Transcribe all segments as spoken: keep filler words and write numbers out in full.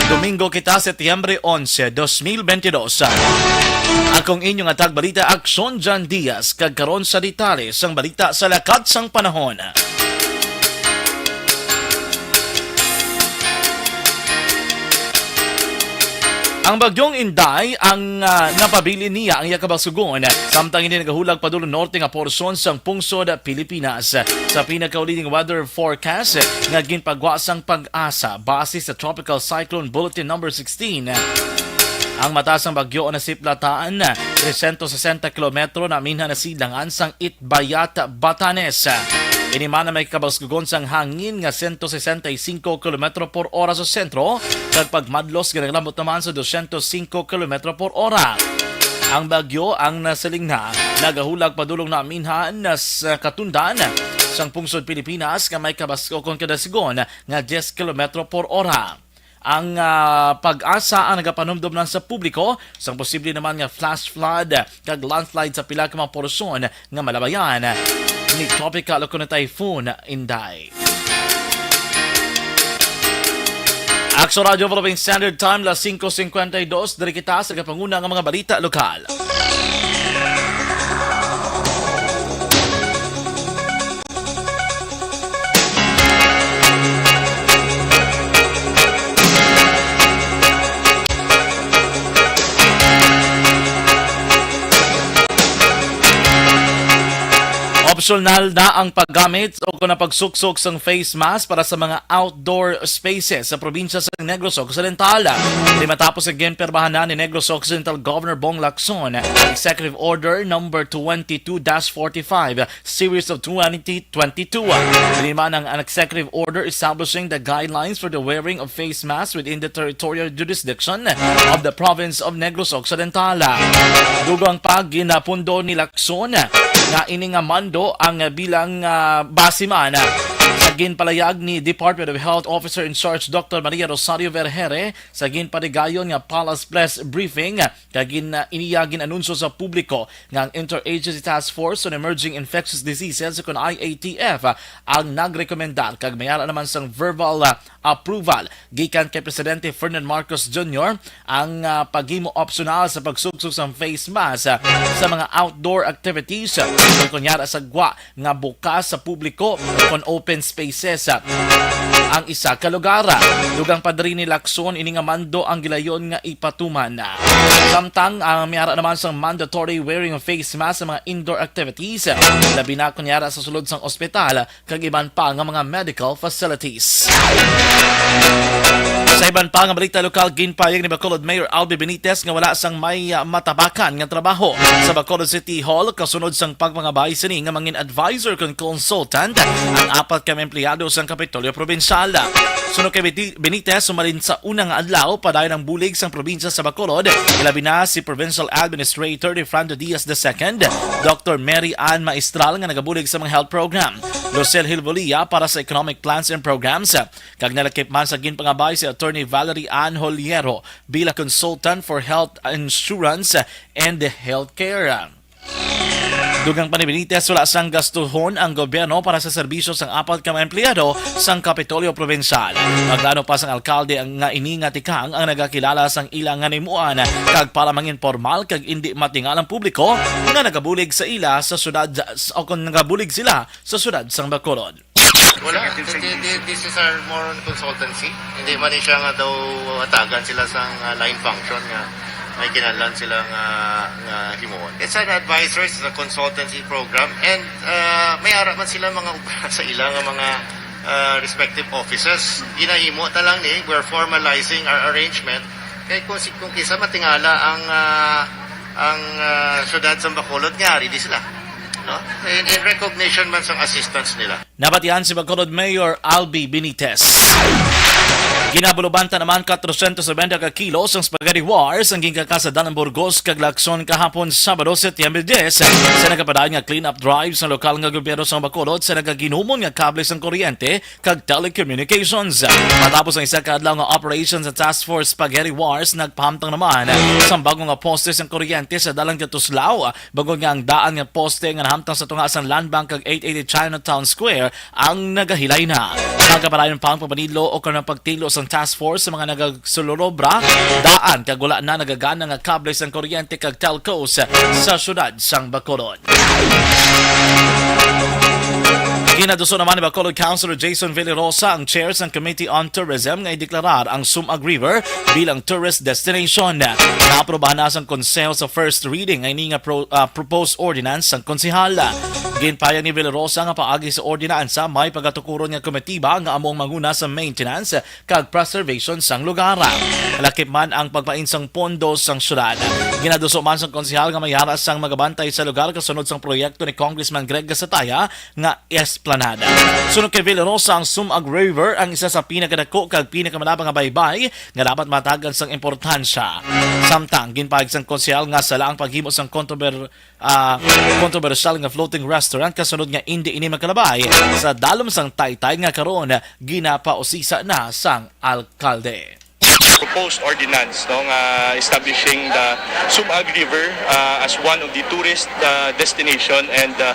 Domingo kita, Setyembre onse, dos mil bentidós. Akong inyong atag balita, Action Jan Diaz, kag karon sa detalye sang balita sa lakat sang panahon. Ang bagyong Inday ang, ah, napabilin niya ang iya kabasugon, samtang hindi nagahulag padulong norte nga porsyon sang pungsod Pilipinas. Sa pinakaulining weather forecast nga ginpagwa sang PAGASA base sa Tropical Cyclone Bulletin Number Sixteen, ang mata sang bagyo nasiplatan trescientos sesenta kilometro na minha na sidlangan sang Itbayat, Batanes. Ini man may kabaskugon sang hangin nga sento sesenta y cinco kilometro por ora sa sentro, kag pagmadlos ginaglambot naman sa dosyentos singko kilometro por ora. Ang bagyo ang nasiling na nagahulag padulong na minhan na sa katundan sang pungsod Pilipinas nga may kabaskugon kada sigon nga diyes kilometro por ora. Ang, ah, PAGASA ang nagapanumdom lang sa publiko sang posible naman nga flash flood kag landslide sa pila ka mga porsyon nga malabayan ni Tropical o kuno Typhoon Inday. Action Radio Philippine Standard Time, las singko singkwenta y dos, diri kita sa kapanguna nga mga balita lokal. Opsyonal na ang paggamit o kon ang pagsuksok sang face mask para sa mga outdoor spaces sa probinsya sa Negros Occidental. Ini matapos ang ginpirmahan na ni Negros Occidental Governor Bong Lacson, Executive Order Number twenty-two dash forty-five, Series of twenty twenty-two. Ini man ang Executive Order establishing the guidelines for the wearing of face masks within the territorial jurisdiction of the province of Negros Occidental. Dugang pa, ginapundo ni Lacson nga ini nga mando ang bilang, ah, base man sa ginpalayag ni Department of Health Officer in Charge Doctor Maria Rosario Vergeire sa ginpatigayon nga Palace Press Briefing, kag gin-, iniya gin-anunsyo sa publiko nga ang Interagency Task Force on Emerging Infectious Diseases, kon I A T F, ang nagrekomendar kag may ara naman sang verbal, ah, approval gikan kay Presidente Ferdinand Marcos Junior ang, ah, paghimo opsyonal sa pagsuksok sang face mask, ah, sa mga outdoor activities, ah, kon kunyara sa gwa nga bukas sa publiko kon open spaces, ah, ang isa ka lugar. Dugang pa diri ni Lacson, ini nga mando ang gilayon nga ipatuman. Samtang ang may ara naman sang mandatory wearing of face mask sa mga indoor activities, labi na kunyara sa sulod sang ospital kag iban pa nga mga medical facilities. Sa iban pa nga balita lokal, ginpahayag ni Bacolod Mayor Albi Benitez nga wala sang may, ah, matabakan nga trabaho sa Bacolod City Hall kasunod sang pagpangabay sini nga mangin advisor kon consultant ang apat ka mga empleyado sang Kapitolyo Probinsyal. Suno kay Beti-, Benitez, sumalin sa una nga adlaw, padayon ang bulig sang probinsya sa Bacolod, ilabi na si Provincial Administrator Defrando Diaz the second, Doctor Mary Ann Maestral nga nagabulig sa mga health program, Lucille Hilvolia para sa economic plans and programs, kag nalakip man sa ginpangabay si Attorney Valerie Ann Holiero bilang consultant for health insurance and healthcare. Dugang pa ni Benitez, wala sang gastuhon ang gobyerno para sa serbisyo sang apat ka mga empleyado sang Kapitolyo Probinsyal. Paglaano pa sang alkalde ang, nga ini nga tikang ang nagakilala sang ila nga nahimuan, kag para mangin pormal kag indi matingal ang publiko nga nagabulig sa ila sa syudad s-, o kon nagabulig sila sa syudad sang Bacolod. Wala. Th-, th-, th-, this is our more on consultancy. Hindi man ni siya nga daw hatagan sila sang, ah, line function nga may kinahanglan sila nga, nga himuon. It's an advisory, it's a consultancy program, and, ah, may ara man sila mga obra sa ila nga mga, ah, respective offices. Ginahimo ta lang ni, we're formalizing our arrangement. Kay kung si, kung kisa matingala ang, ah, ang, ah, syudad sa Bacolod, nga ari di sila, no? In, in recognition man sang assistance nila. Nabatian si Bacolod Mayor Albi Benitez. Ginabulubanta naman katorsyento setenta ka kilo sang spaghetti wars ang ginkaka sa Dalan Burgos kag Lacson kahapon, Sabado, Setyembre diyes, sa nagapadayon nga clean-up drive sa lokal nga gobyerno sa Bacolod sa nagaginumon nga kable sang kuryente kag telecommunications. Matapos ang isa ka adlaw nga operation sa Task Force Spaghetti Wars, nagpahamtang naman sang bag-o nga poste sang kuryente sa Dalan Katuslao, bangod nga ang daan nga poste nga nahamtang sa tunga sang Land Bank kag eight eighty Chinatown Square ang nagahilay na. Magkapadayon pa ang pagpanidlo o kon ang pagtilo ang task force sa mga nagasulurobra daan kag wala na nagagana nga kable sang kuryente kag telcos sa siyudad sang Bacolod. Ginaduso naman ni Bacolod Councilor Jason Villarosa ang chair sang Committee on Tourism nga ideklarar ang Sumag River bilang tourist destination. Naaprobahan na sang Konseho sa first reading ang ini nga pro- ah, proposed ordinance sang konsehal. Ginpahayag ni Villarosa nga paagi sa ordinansa may pagatukuron nga komitiba nga amo ang manguna sa maintenance kag preservation sang lugar. Lakip man ang pagpain sang pondo sang syudad. Ginaduso man sang konsehal nga may yara sang magabantay sa lugar kasunod sang proyekto ni Congressman Greg Gasataya nga Esplanada. Suno kay Villarosa, ang Sumag River ang isa sa pinakadako kag pinakamalabang nga baybay nga dapat matagan sang importansya. Samtang ginpahayag sang konsehal nga sala ang paghimo sang kontrober ah, kontrobersyal nga floating restaurant kasunod nga indi ini makalabay sa dalom sang taytay nga karon ginapausisa na sang alkalde. Proposed ordinance, no, nga establishing the Sumag River uh, as one of the tourist uh, destination, and uh,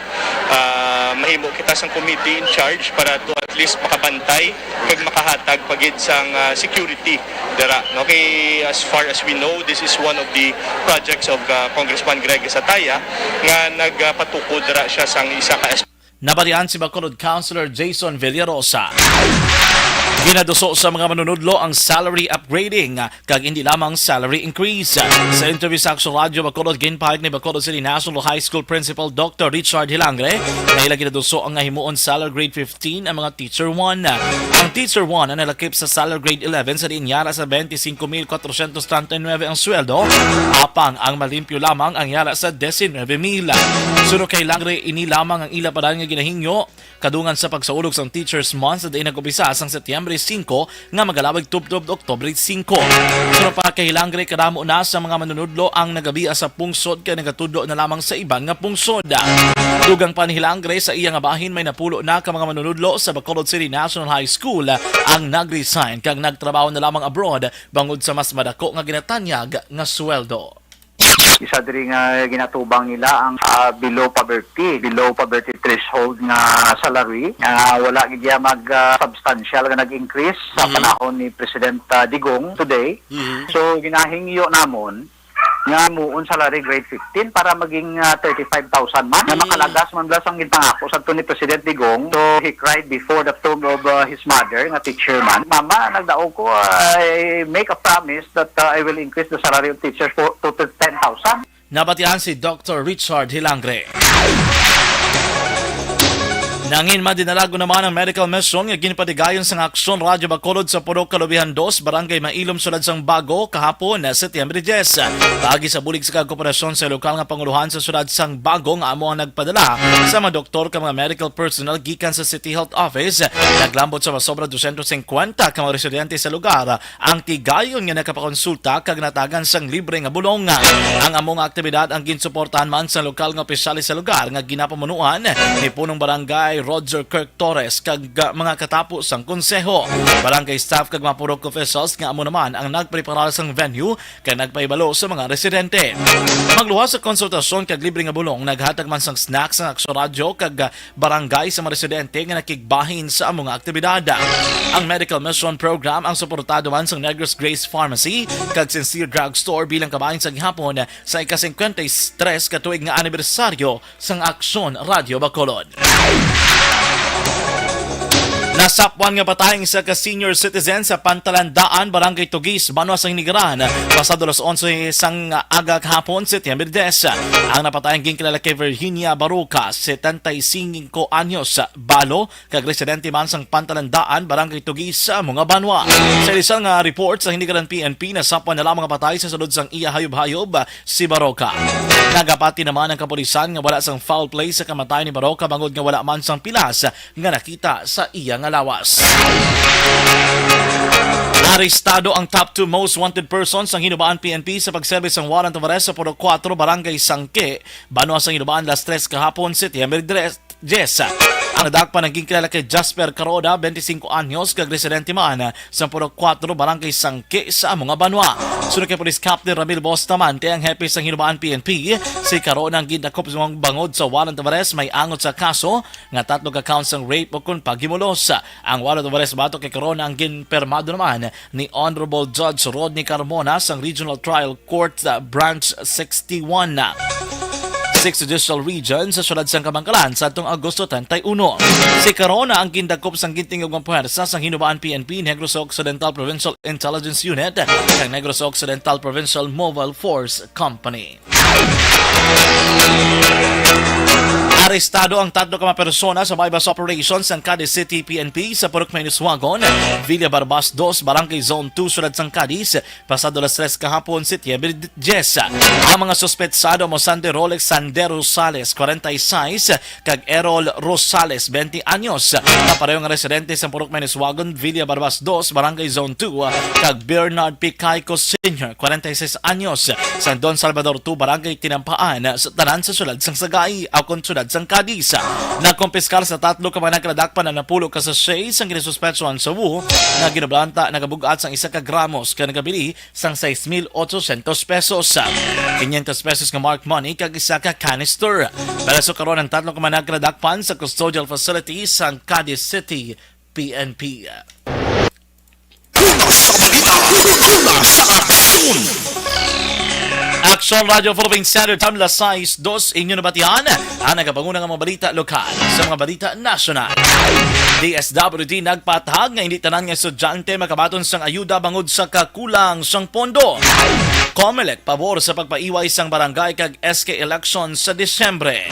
uh, mahimo kita sang committee in charge para to at least makabantay kag makahatag pa gid sang uh, security dira, no? Kay as far as we know, this is one of the projects of uh, Congressman Greg Sataya nga nagpatukod dira siya sang isa ka Nabatian si Bacolod Councilor Jason Villarosa. Ginaduso sa mga manunudlo ang salary upgrading kag hindi lamang salary increase. Sa interview sa Action Radio Bacolod, ginpahayag ni Bacolod City National High School Principal Doctor Richard Hilangre nga ila ginaduso ang nga himuon salary grade fifteen ang mga Teacher one. Ang Teacher one ang nalakip sa salary grade eleven sa diin yara sa twenty-five mil quatrocientos treinta y nueve ang sweldo, apang ang malimpyo lamang ang yara sa diecinueve mil. Suno kay Hilangre, ini lamang ang ila pa nga ginahingyo kadungan sa pagsaulog sang Teachers Month sa diin nag-umpisa sang Setyembre singko nga magalawig tubtob Oktubre singko. Suno pa kay Hilangre, kadamo na sa mga manunudlo ang nagabia sa pungsod kay nagatudlo na lamang sa iban nga pungsod. Dugang pa ni Hilangre, sa iya nga bahin may napulo na ka mga manunudlo sa Bacolod City National High School ang nag-resign kag nagtrabaho na lamang abroad bangod sa mas madako nga ginatanyag nga sweldo. Isa diri nga ginatubang nila ang ah, below poverty, below poverty threshold nga salary nga wala gid siya mag ah, substantial nga nag-increase sa panahon ni President ah, Digong today. So ginahingyo namon nga muon salary grade fifteen para maging ah, thirty-five thousand man nga makalagas man bala sang ginpangako sadto ni President Digong. So he cried before the tomb of ah, his mother nga teacher man, "Mama, nagdaog ko, I make a promise that ah, I will increase the salary of teachers for to, to ten thousand." Nabatian si Doctor Richard Hilangre. Nangin madinalago naman ang medical mission nga ginpadigayon sang Aksyon Radyo Bacolod sa Purok Kalubihan dos, Barangay Mailom, Syudad sang Bago, kahapon, Setyembre diyes. Paagi sa bulig sa kag kooperasyon sa lokal nga panguluhan sa Syudad sang Bago nga amo ang nagpadala sa mga doktor kag mga medical personnel gikan sa City Health Office, naglambot sa masobra dosyentos singkwenta ka mga residente sa lugar ang tigayon nga nakapakonsulta kag natagan sang libre nga bulong. Ang amo nga aktibidad ang ginsuportahan man sang lokal nga opisyales sa lugar nga ginapamunuan ni Punong Barangay Roger Kirk Torres kag mga katapo sang konseho, barangay staff kag mga purok officials nga amo naman ang nagpreparar sang venue kag nagpahibalo sa mga residente. Magluwas sa konsultasyon kag libre nga bulong, naghatag man sang snacks ang Aksyon Radyo kag barangay sa mga residente nga nakigbahin sa amo nga aktibidad. Ang Medical Mission Program ang suportado man sang Negros Grace Pharmacy kag Sincere Drug Store bilang kabahin sa gihapon sa ika-singkwenta y tres ka tuig nga anibersaryo sang Aksyon Radio Bacolod. Nasapwan nga patay ang isa ka senior citizen sa Pantalandaan, Barangay Tugis, Banwa sa Hinigaran, pasado alas onse sang aga kahapon, Setyembre diyes. Ang napatay ang ginkilala kay Virginia Baroca, setenta y cinco anyos, balo, kag residente man sang Pantalandaan, Barangay Tugis, sa amo nga banwa. Sa ilisan nga report sa Hinigaran P N P, nasapwan na lamang nga patay sa sulod sang iya hayop-hayop si Baroca. Nagapati naman ang kapulisan nga wala sang foul play sa kamatay ni Baroca bangod nga wala man sang pilas nga nakita sa iya nga lawas. Arestado ang top two most wanted persons sang Hinubaan P N P sa pagserbi sang warrant of arrest sa Purok Kuwatro, Barangay Sangke, Banwa sang Hinubaan, alas tres kahapon, Setyembre diyes. Ang nadakpan ang ginkilala kay Jasper Carona, twenty-cinco anyos, kag residente man sa Purok Kuwatro, Barangay Sangke, sa amo nga banwa. Suno kay Police Captain Ramil Bustamante, ang hepe sang Hinubaan P N P, si Carona ang gindakop sa bangod sa warrant of arrest may angot sa kaso nga tatlo ka counts sang rape o kon paghimulos. Ang warrant of arrest batok kay Carona ang ginpermado naman ni Honorable Judge Rodney Carmona sang Regional Trial Court, uh, Branch sixty-one, uh, Sixth Judicial Region sa siyudad sang Kamankalan sa atong Agosto treinta y uno. Si Carona ang gindakop sang gintingugang puwersa sang Hinubaan P N P, Negros Occidental Provincial Intelligence Unit, kag Negros Occidental Provincial Mobile Force Company. Arestado ang tatlo ka mga persona sa buy-bust operation sang Cadiz City P N P sa Purok Maynuswagon, Villa Barbas dos, Barangay Zone two, Siyudad sang Cadiz, pasado alas tres kahapon, Setyembre diyes. Ang mga suspetsado amo Sandy Rolex Sander Rosales, kwarenta y seis, kag Errol Rosales, twenty anyos, nga pareho nga residente sa Purok Maynuswagon, Villa Barbas dos, Barangay Zone two, kag Bernard P. Caico Senior, kwarenta y seis anyos, sa Don Salvador two, Barangay Tinampaan, sa tanan sa siyudad sang Sagay, ukon siyudad sang Cadiz. Nakumpiskar sa tatlo ka mga nagkadakpan ang napulo ka sachet sang ginasuspetsohan sa wu nga ginabalanta nagabug-at sang isa ka gramos ka nagabili sang sais mil ochocientos pesos, quinientos pesos nga marked money, kag isa ka canister. Preso karon ang tatlo ka mga nagkadakpan sa custodial facility sang Cadiz City P N P. Una sa balita, una sa aksyon. Aksyon Radio Philippine Standard Time, alas sais dos, inyo nabatian ang nagapanguna nga mga balita lokal. Sa mga balita nasyonal, D S W D nagpatag nga hindi tanan nga estudyante makabaton sang ayuda bangod sa kakulang sang pondo. Comelec pabor sa pagpaiway sang barangay kag S K election sa Disyembre.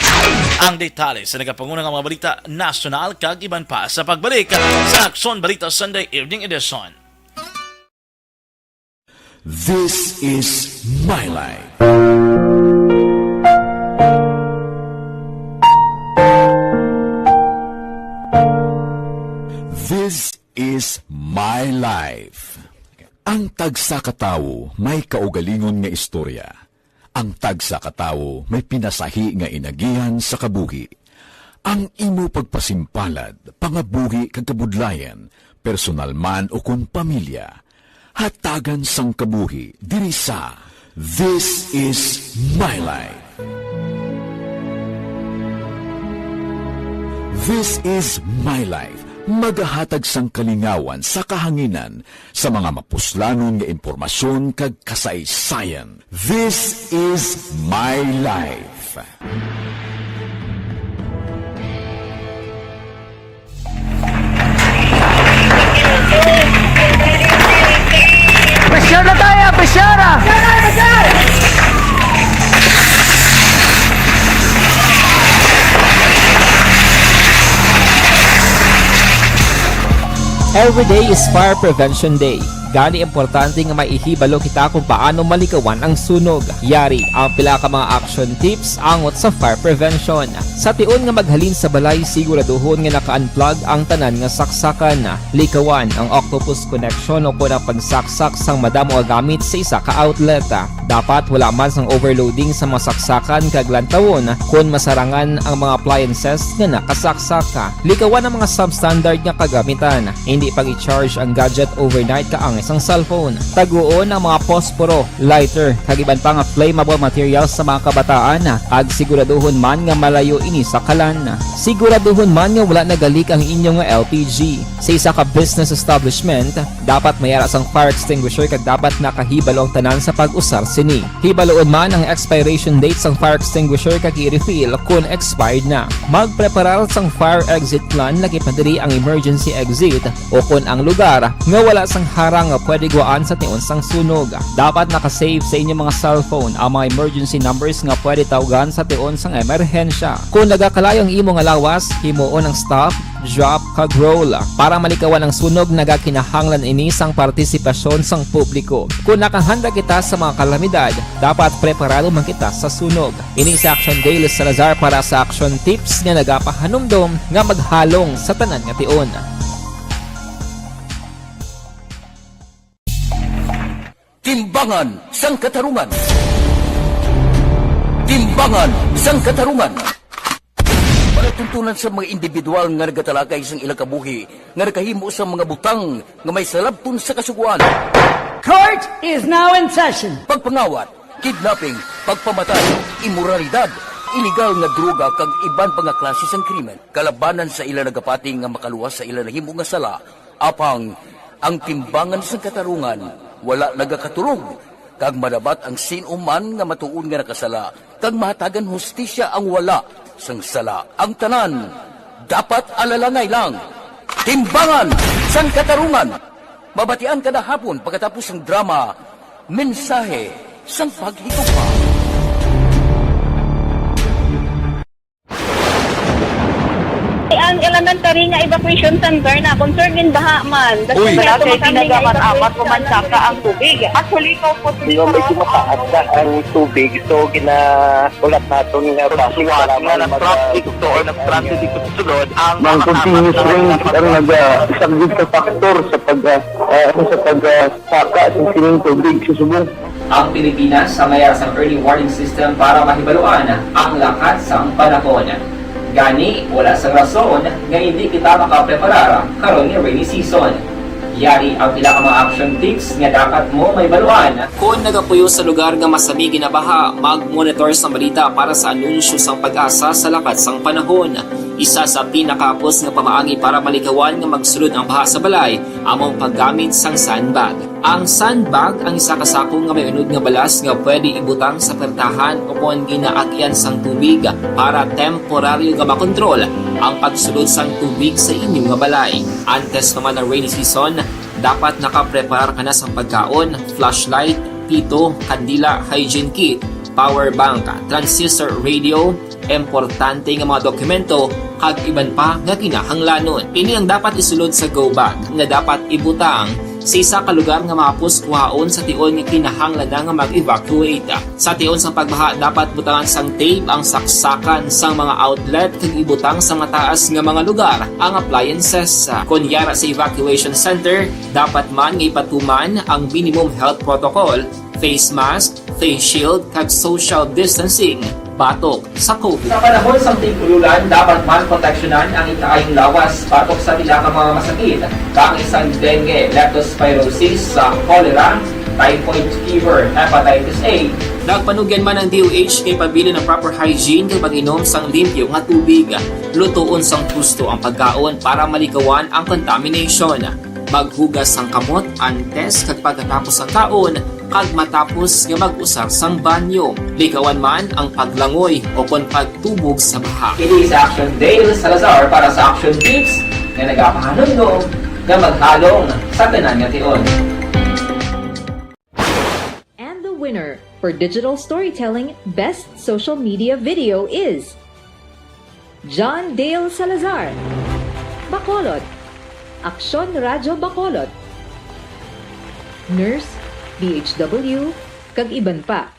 Ang detalye sa nagapanguna nga mga balita nasyonal kag iban pa sa pagbalik sa Aksyon Balita Sunday Evening Edition. This is My Life. This is My Life. Ang tagsa ka tawo may kaugalingon nga istorya. Ang tagsa ka tawo may pinasahi nga inagihan sa kabuhi. Ang imo pagpasimpalad, pangabuhi kag kabudlayan, personal man ukon pamilya, hatagan sang kabuhi diri sa This is My Life. This is My Life, magahatag sang kalingawan sa kahanginan sa mga mapuslanon nga impormasyon kag kasaysayan. This is My Life. Pressure na tayo, pressure na! Every day is Fire Prevention Day. Gani, importante nga may ihibalo kita kung paano malikawan ang sunog. Yari ang pila ka mga action tips angot sa fire prevention. Sa tion nga maghalin sa balay, siguraduhon nga naka-unplug ang tanan nga saksakan. Likawan ang octopus connection o kon ang pagsaksak sang madamo nga gamit sa isa ka outlet. Dapat wala man sang overloading sa mga saksakan kag lantawon kon masarangan ang mga appliances nga nakasaksak. Likawan ang mga substandard nga kagamitan. Hindi pag-i-charge ang gadget overnight kaangay sang cellphone. Taguon ang mga posporo, lighter, kag iban pa nga flammable materials sa mga kabataan, kag siguraduhon man nga malayo ini sa kalan. Siguraduhon man nga wala nagalik ang inyo nga L P G. Sa isa ka business establishment, dapat may ara sang fire extinguisher kag dapat nakahibalo ang tanan sa pag-usar sini. Hibaluon man ang expiration date sang fire extinguisher kag i-refill kon expired na. Magpreparar sang fire exit plan, lakip na diri ang emergency exit o kon ang lugar nga wala sang harang nga pwede guwaan sa tion sang sunog. Dapat naka-save sa inyo mga cellphone ang mga emergency numbers nga pwede tawgan sa tion sang emerhensya. Kon nagakalayo ang imo nga lawas, himuon ang stop, drop, kag roll. Para malikawan ang sunog, nagakinahanglan ini sang partisipasyon sang publiko. Kon nakahanda kita sa mga kalamidad, dapat preparado man kita sa sunog. Ini si Action Dale Salazar para sa Action Tips nga nagapahanumdom nga maghalong sa tanan nga tion. Timbangan sang Katarungan. Timbangan sang Katarungan. Tuntunan sa mga individual nga nagatalakay sang ila kabuhi nga nakahimo sa mga butang nga may salabton sa kasugoan. Court is now in session. Pagpangawat, kidnapping, pagpamatay, imoralidad, iligal nga droga kag iban pa nga klase sang krimen kalabanan sa ila nagapati nga makaluwas sa ila nahimo nga sala. Apang ang timbangan sang katarungan wala nagakatulog, kag madapat ang sin-o man nga matuod nga nakasala, kag mahatagan hustisya ang wala sang sala. Ang tanan dapat alalangay lang. Timbangan sang katarungan. Mabatian kada hapon pagkatapos sang drama, Mensahe sang Paghigugma. Ang elementary nga evacuation center na concerned in baha man. That's Uy. Why Wala nato kay makami nga ginagaman evacuation amat center. Pumansaka ang tubig. Actually, ikaw po Di ba, medyo mataas na ang tubig, so ginaulat naton nga bus nga nag-traffic to or nag-traffic dito sa sulod ang Ang mga continuous rain ang nag-, ah, isa gid sa factor sa pag, ah, ah, sa pag, ah, saka sa sining tubig sa subong. Ang Pilipinas sa mayar sang early warning system para mahibaluan ang lakat sang panahon. Gani, wala sang rason nga hindi kita makapreparar karon nga rainy season. Yari ang pila ka mga action tips nga dapat mo mahibaluan. Kon nagapuyo sa lugar nga masami ginabaha, mag-monitor sang balita para sa anunsyo sang PAGASA sa lakat sang panahon. Isa sa pinakahapos nga pamaagi para malikawan nga magsulod ang baha sa balay amo ang paggamit sang sandbag. Ang sandbag ang isa ka sako nga may unod nga balas nga pwede ibutang sa pertahan o kon ginaagyan sang tubig para temporaryo nga makontrol ang pagsulod sang tubig sa inyo nga balay. Antes pa man ang rainy season, dapat nakapreparar ka na sang pagkaon, flashlight, pito, kandila, hygiene kit, power bank, transistor radio, importante nga mga dokumento, kag iban pa nga kinahanglanon. Ini ang dapat isulod sa go bag nga dapat ibutang sa isa ka lugar nga mahapos kuhaon sa tion nga kinahanglan na nga mag-evacuate. Sa tion sang pagbaha, dapat butangan sang tape ang saksakan sang mga outlet kag ibutang sa mataas nga mga lugar ang appliances. Kon yara sa evacuation center, dapat man nga ipatuman ang minimum health protocol, face mask, face shield, kag social distancing batok sa COVID. Sa panahon sang tig-ululan, dapat man proteksyonan ang ikaayong lawas batok sa pila ka mga masakit, kaangay sang dengue, leptospirosis, sa cholera, typhoid fever, hepatitis A. Nagpanugyan man ang D O H kay pabilin ang proper hygiene kag pag-inom sang limpyo nga tubig. Lutoon sang husto ang pagkaon para malikawan ang contamination. Maghugas sang kamot antes kag pagkatapos sang kaon kag matapos nga mag-usar sang banyo. Likawan man ang paglangoy o kon pagtubog sa baha. Kini sa Action Dale Salazar para sa Action Tips nga nagapahanumdom nga maghalong sa tanan nga tion. And the winner for Digital Storytelling Best Social Media Video is John Dale Salazar, Bacolod, Aksyon Radyo Bacolod, Nurse, D H W, kag iban pa.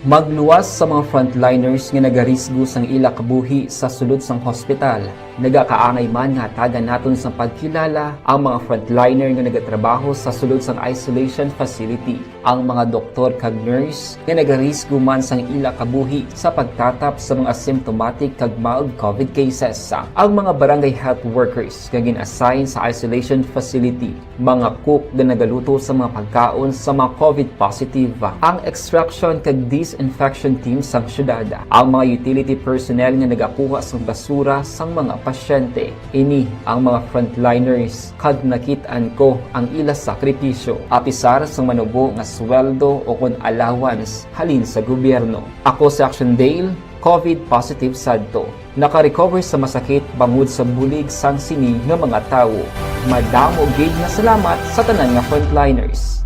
Magluwas sa mga frontliners nga nagarisgo sang ila kabuhi sa sulod sang hospital. Nagakaangay man nga hatagan naton sang pagkilala ang mga frontliner nga nagatrabaho sa sulod sang isolation facility. Ang mga doktor kag nurse nga nagarisgo man sang ila kabuhi sa pagtatap sa mga symptomatic kag mild COVID cases. Ang mga barangay health workers nga gin-assign sa isolation facility, mga cook nga nagaluto sa mga pagkaon sa mga COVID positive, ang extraction kag disinfection team sang syudad, ang mga utility personnel nga nagakuha sang basura sang mga pasyente. Ini ang mga frontliners kag nakit-an ko ang ila sakripisyo, apisar sang manubo nga sweldo o kon allowance halin sa gobyerno. Ako si Action Dale, COVID positive sadto. Naka-recover sa masakit bangod sa bulig sang sini nga mga tawo. Madamo gid nga salamat sa tanan nga frontliners.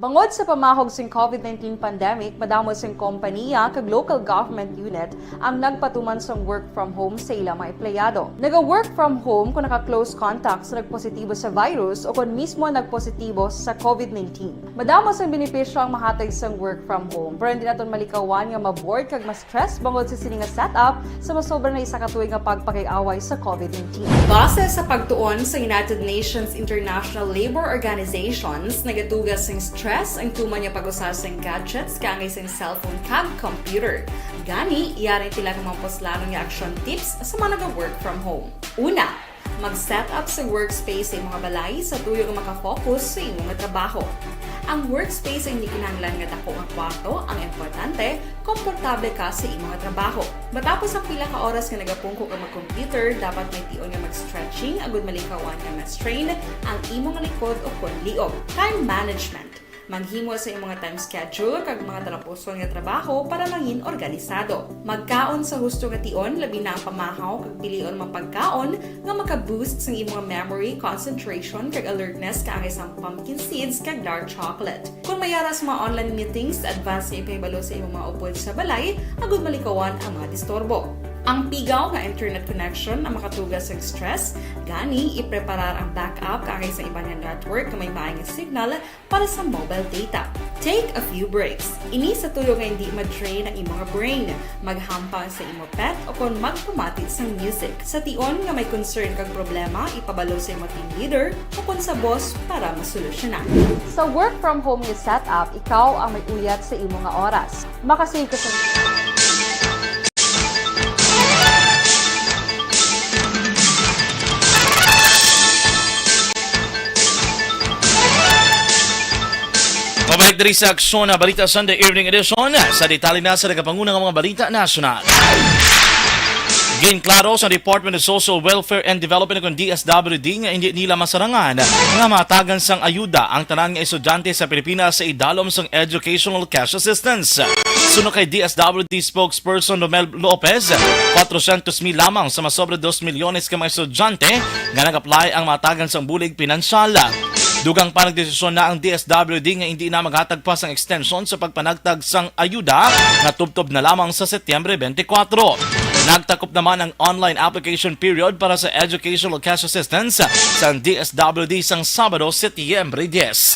Bangod sa pamahog sing COVID nineteen pandemic, madamo sing kompaniya kag local government unit ang nagpatuman sang work from home sa ila mga empleyado. Naga-work from home kung naka-close contact sa nagpositibo sa virus o kon mismo nagpositibo sa COVID nineteen. Madamo sang benepisyo ang mahatag sang work from home, pero hindi naton malikawan nga ma-bored kag ma-stress bangod sa sini nga setup sa masobra na isa ka tuig nga pagpakig-away sa COVID nineteen. Base sa pagtuon sa United Nations International Labour Organizations, nagadugang sang stress stress ang tuman nga pag-usa sang gadgets kaangay sang cellphone kag computer. Gani, yari tila ka mga puslanon nga action tips sa mga naga-work from home. Una, mag-set up sa workspace sa imong balay sa tuyo nga makafocus sa imong trabaho. Ang workspace ay hindi kinahanglan nga dako nga kwarto ang importante, komportable ka sa imong trabaho. Matapos ang pila ka oras nga nagapungko ka mag-computer, dapat may tion nga mag-stretching agud malikawan nga ma-strain ang imong likod o kon liog. Time management. Maghimo sa imong time schedule kag mga talapuson nga trabaho para mangin organisado. Magkaon sa husto nga tion, labi na ang pamahaw kag pilion mga pagkaon nga maka-boost sang imong memory, concentration, kag alertness kaangay sang pumpkin seeds kag dark chocolate. Kung may ara sa mga online meetings, advance nga ipahibalo sa imong mga upod sa balay agud malikawan ang mga disturbo. Ang pigaw nga internet connection ang makatuga sa stress, gani ipreparar ang backup kaangay sa iban nga network nga may maayong signal para sa mobile data. Take a few breaks. Ini sa tuyo nga hindi ma-drain ang imong brain. Maghampang sa imo pet o kon magpamati sang music. Sa tion nga may concern kag problema, ipabalo sa imo team leader o kon sa boss para masolusyonan. Sa work from home nga setup, ikaw ang may uyat sa imo nga oras. Makasave ka sa Pabalik diri sa Aksyon na Balita Sunday Evening Edition. Sa detalye na sa nagapanguna nga mga balita nasyonal. Ginklaro sa Department of Social Welfare and Development kon D S W D nga hindi nila masarangan nga matagan sang ayuda ang tanan nga estudyante sa Pilipinas sa idalom sang Educational Cash Assistance. Suno kay D S W D spokesperson Romel Lopez, kwatrosyentos mil lamang sa masobra dos milyones ka mga estudyante nga nag-apply ang matagan sang bulig pinansyal. Dugang pa nagdesisyon na ang D S W D nga hindi na maghatag pa sang extension sa pagpanagtag sang ayuda nga tubtob na lamang sa Setyembre twenty-four. Nagtakop naman ang online application period para sa Educational Cash Assistance sa D S W D sang Sabado, Setyembre diyes.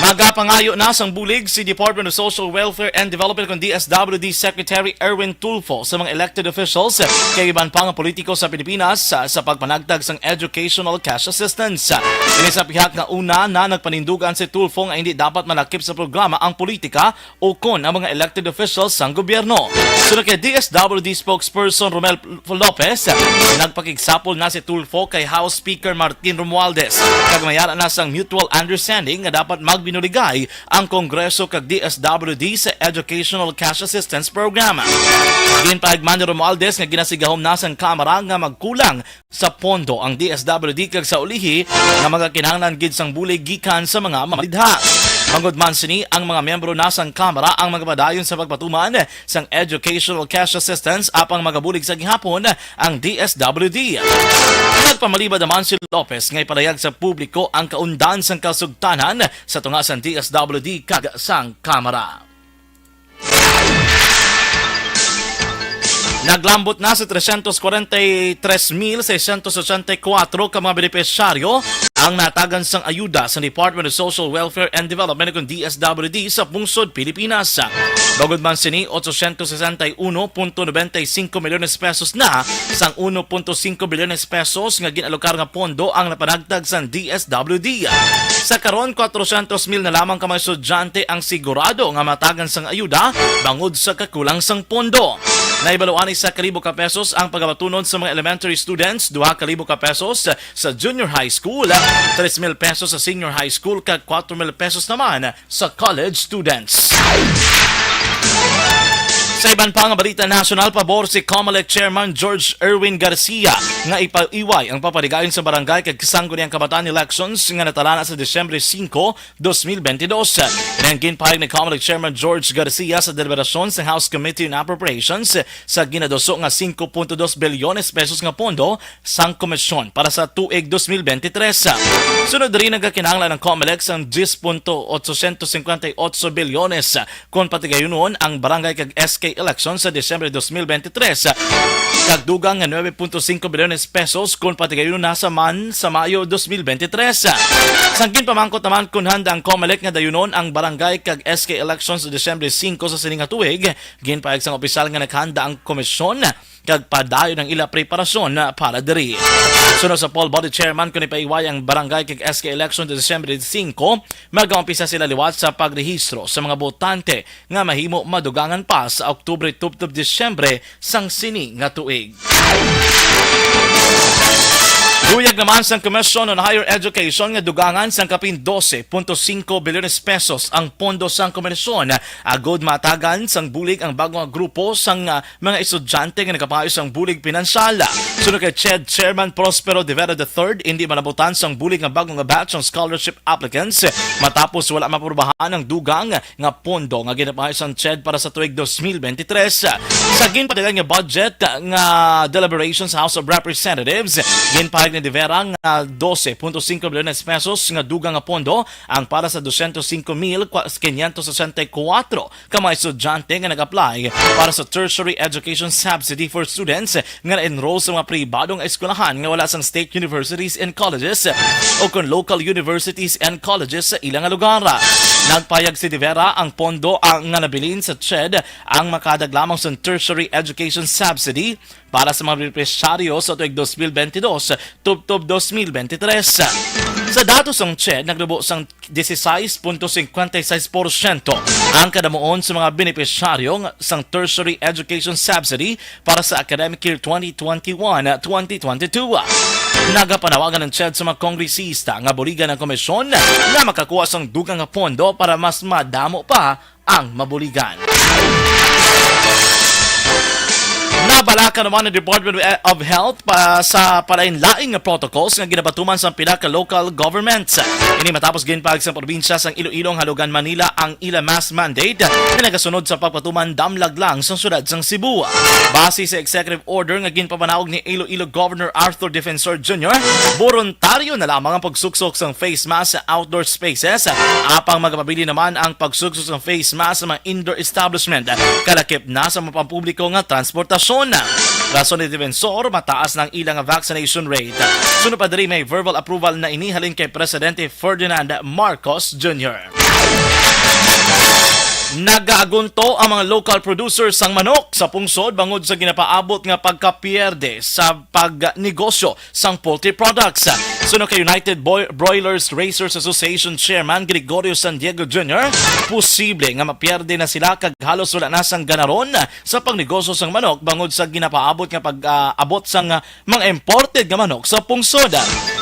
Magapangayo na sang bulig si Department of Social Welfare and Development kon D S W D Secretary Erwin Tulfo sa mga elected officials kag iban pa nga politiko sa Pilipinas sa, sa pagpanagtag sang Educational Cash Assistance. Ini sa pihak nga una na nagpanindugan si Tulfo nga hindi dapat malakip sa programa ang politika o kon ang mga elected officials sang gobyerno. Suno kay D S W D spokesperson Romel Lopez, nagpakigsapol na si Tulfo kay House Speaker Martin Romualdez kag mayara na sang mutual understanding nga dapat magbinuligay ang Kongreso kag D S W D sa Educational Cash Assistance Program. Ginpahigman ni Romualdez nga ginasigahom na sang Kamara nga magkulang sa pondo ang D S W D kag sa ulihi nga magakinahanglan gid sang bulig gikan sa mga mamalidha. Bangod man sini, ang mga miyembro na sang Kamara ang magapadayon sa pagpatuman sang Educational Cash Assistance apang magabulig sa gihapon ang D S W D. Nagpamalibad naman si Lopez nga ipalayag sa publiko ang kaundan sang kasugtanan sa tunga sang D S W D kag sang Kamara. Naglambot na sa tresyentos kwarenta y tres mil seiscientos ochenta y cuatro ka mga benepisyaryo ang natagan sang ayuda sa Department of Social Welfare and Development kon D S W D sa pungsod Pilipinas. Bangod man sini, ochocientos sesenta y uno punto noventa y cinco milyones pesos na sang uno punto cinco bilyones pesos nga gin-alokar nga pondo ang napanagtag sang D S W D. Sa karon, kwatrocientos mil na lamang ka mga estudyante ang sigurado nga matagan sang ayuda bangod sa kakulang sang pondo. Nahibaloan ni sa ka libo ka pesos ang pagabatunon sa mga elementary students, duha ka libo ka pesos sa junior high school, tres mil pesos sa senior high school, kag kwatro mil pesos naman sa college students. Sa iban pa nga balita nasyonal, pabor si Comelec Chairman George Erwin Garcia nga ipaiway ang papaligayon sa barangay kag sangguniang kabataan elections nga natalana sa Disyembre singko, dos mil bentidós. Ini ang ginpahayag ni Comelec Chairman George Garcia sa deliberasyon sa House Committee on Appropriations sa ginaduso nga singko punto dos bilyones pesos nga pondo sang komisyon para sa tuig dos mil bentitres. Sunod diri, nagakinahanglan ang Comelec sang diyes punto ochocientos cincuenta y ocho bilyones kon patigayunon ang barangay kag S K election sa Disyembre dos mil bentitres, kag dugang nga nuebe punto singko bilyones pesos kon patigayunon na sa man sa Mayo dos mil bentitres. Sang ginpamangkot naman kon handa ang Comelec nga dayunon ang barangay kag S K election sa Disyembre singko sa sini nga tuig, ginpahayag sang opisyal nga nakahanda ang komisyon kag padayon ang ila preparasyon para diri. Suno sa poll body chairman, kon ipaiway ang barangay kag S K election sa Disyembre singko, mag-umpisa sila liwat sa pagrehistro sa mga botante nga mahimo madugangan pa sa Oktubre tubtob Disyembre sang sini nga tuig. Luyag naman sang Commission on Higher Education nga dugangan sang kapin dose punto singko bilyones pesos ang pondo sang Komisyon agud matagan sang bulig ang bag-o nga grupo sang, ah, mga estudyante nga nagapayo sang bulig pinansyal. Suno kay CHED Chairman Prospero de Vera the third, indi malabutan sang bulig nga bag-o nga batch ang scholarship applicants matapos wala maaprubahan ang dugang nga pondo nga ginapayo sang CHED para sa tuig dos mil benti tres. Sa ginpadagan nga budget nga deliberation sa House of Representatives, ginpahayag ni De Vera nga dose punto singko bilyones pesos nga dugang nga pondo ang para sa dosyentos singko mil quinientos sesenta y kuwatro ka mga estudyante nga nag-apply para sa tertiary education subsidy for students nga na-enroll sa mga pribado nga eskwelahan nga wala sang state universities and colleges o kon local universities and colleges sa ila nga lugar. Nagpahayag si De Vera, ang pondo ang nga nabilin sa CHED ang makadag lamang sa tertiary education subsidy para sa mga benepisyaryo sa tuig dos mil benti dos tubtob dos mil benti tres. Sa datos sang CHED, naglubo sang dieciséis punto cincuenta y seis por ciento ang kadamuon sa mga benepisyaryo sang tertiary education subsidy para sa academic year twenty twenty-one, twenty twenty-two. Nagapanawagan ang CHED sa mga kongresista nga buligan ang komisyon nga makakuha sang dugang nga pondo para mas madamo pa ang mabuligan. Nabalaka naman ang Department of Health pa sa palain-lain nga protocols nga ginapatuman sang pila ka local governments. Ini matapos ginpahayag sang probinsya sang Iloilo nga halugan Manila ang ila mask mandate nga nagasunod sa pagpatuman damlag lang sa siyudad sang Cebu. Base sa executive order nga ginpamanaog ni Iloilo Governor Arthur Defensor Junior, boluntaryo na lamang ang pagsuksok sang face mask sa outdoor spaces, apang magapabilin naman ang pagsuksok sang face mask sa mga indoor establishment, kalakip na sa mga pampubliko nga transportasyon. Rason ni Defensor, mataas na ang ilang vaccination rate. Sunod pa diri, may verbal approval na ini halin kay Presidente Ferdinand Marcos Junior. Nagaagunto ang mga local producers sang manok sa pungsod bangod sa ginapaabot nga pagkapierde sa pagnegosyo sang poultry products. Suno kay United Boy- Broilers Raisers Association Chairman Gregorio San Diego Junior, posible nga mapierde na sila kag halos wala na sang ganaron sa pagnegosyo sang manok bangod sa ginapaabot nga pag-abot sang mga imported nga manok sa pungsod.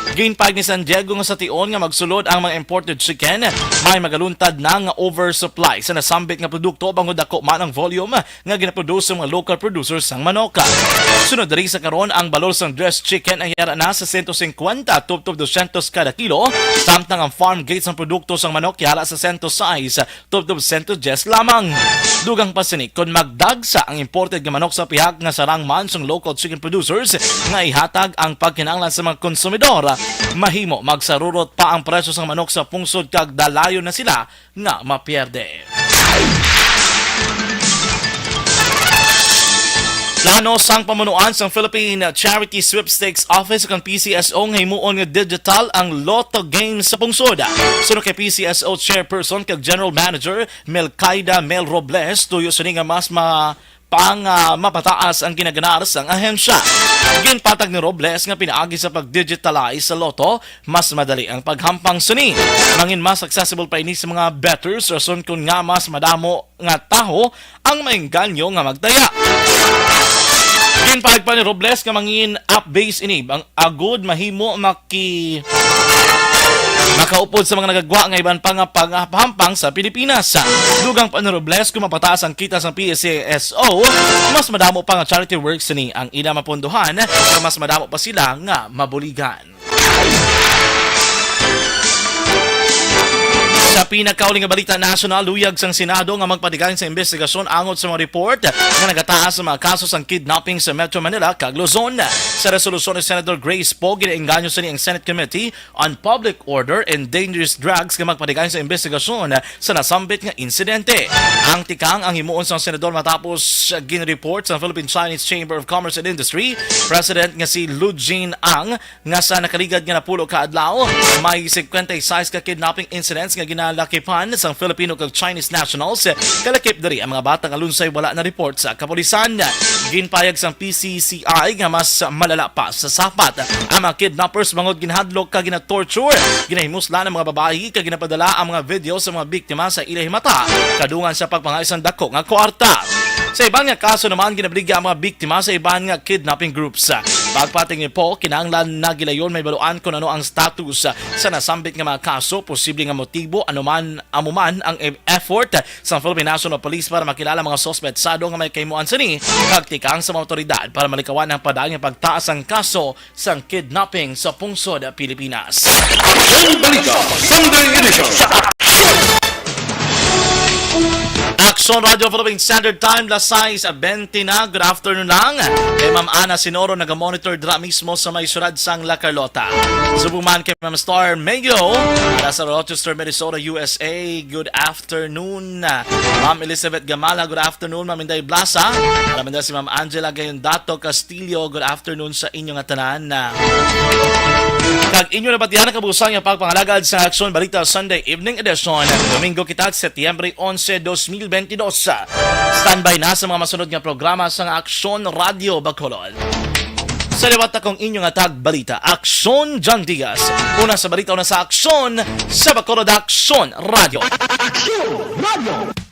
Ginpahayag ni San Diego nga sa tion nga magsulod ang mga imported chicken, may magaluntad na nga oversupply sa nasambit nga produkto bangod dako man ang volume nga ginaproduce sa mga local producers sang manok. Sunod diri sa karon, ang balor sang dressed chicken ay yara na sa sento singkwenta tubtob dosyentos kada kilo, samtang ang farm gate sang produkto sang manok yara sa sento sais tubtob sento diyes lamang. Dugang pa sini, kon magdagsa ang imported nga manok sa pihak nga sarang man sang local chicken producers nga ihatag ang pagkinahanglan sa mga konsumidor, mahimo magsarurot pa ang presyo sang manok sa pungsod kag dalayon na sila nga mapierde. Plano sang pamunuan sang Philippine Charity Sweepstakes Office kag P C S O nga himuon nga digital ang Lotto Games sa pungsod. Suno kay P C S O Chairperson kag General Manager Melkaida Mel Robles, tuyo sini nga mas ma pang, ah, mapataas ang ginaganar sang ahensya. Ginpatag ni Robles nga pinaagi sa pag-digitalize sa Lotto, mas madali ang paghampang sini. Mangin mas accessible pa ini sa mga bettors, rason kon nga mas madamo nga tawo ang maengganyo nga magtaya. Ginpahayag pa ni Robles nga mangin app-based ini, ang agud mahimo maki makaupod sa mga nagagwa nga iban pa nga paghampang sa Pilipinas. Dugang pa ni Robles, kung mapataas ang kita sa P C S O, mas madamo pa nga charity works ni ang ila mapondohan, kag mas madamo pa sila nga mabuligan. Sa pinakauli nga balita nasyonal, luyag sang Senado nga magpatigay sa investigasyon angot sa mga report nga nagataas sa mga kaso sang kidnapping sa Metro Manila kag Luzon. Sa resolusyon ni Senator Grace Poe, ginaengganyo sini ang Senate Committee on Public Order and Dangerous Drugs nga magpatigay sa investigasyon sa nasambit nga insidente. Ang tikang ang himuon sang senador matapos ginreport sa Philippine Chinese Chamber of Commerce and Industry President nga si Lu Jin Ang nga sa nakaligad nga napulo ka adlaw, may singkwenta y seis ka kidnapping incidents nga gina- Lakipan sang Filipino kag Chinese nationals. Kalakip diri ang mga bata nga lunsay wala na report sa kapulisan. Ginpayag sang P C C I nga mas malala pa sa sapat ang mga kidnappers bangod ginhadlok kag ginatorture. Ginahimuslan ang mga babayi kag ginapadala ang mga video sa mga biktima sa ila himata kadungan sa pagpangay sang dako nga kwarta. Sa iban nga kaso naman, ginabaligya ang mga biktima sa iban nga kidnapping groups. Pagpati ni Paul, kinahanglan na gilayon may baluan kung ano ang status sa nasambit nga mga kaso, posible nga motibo, anuman amo man ang e-, effort sa Philippine National Police para makilala mga suspetsado nga may kahimuan sini, kag tikang sa mga otoridad para malikawan ang padayon nga pagtaas ang kaso sang kidnapping sa pungsod Pilipinas. Aksyon Balita Sunday Edition. Aksyon Radio Philippine Standard Time, las sais bente na. Good afternoon lang. Kay Ma'am Ana Sinoro, naga-monitor dira mismo sa may siyudad sang La Carlota. Subong man kay Ma'am Star Mayo, para sa Rochester, Minnesota, U S A. Good afternoon. Ma'am Elizabeth Gamala, good afternoon. Ma'am Inday Blasa, para man si Ma'am Angela Gayondato Castillo, good afternoon sa inyo nga tanan. Kag inyo nabatian ang kabusang nga pagpangalagad sa Aksyon Balita Sunday Evening Edition, Domingo kita, Setyembre onse, dos mil bentidós. Standby na sa mga masunod nga programa sa Aksyon Radio Bacolod. Sa liwat akong inyo nga tagbalita, Aksyon John Diaz. Una sa balita, una sa aksyon, sa Bacolod Aksyon Radio. Aksyon Radio.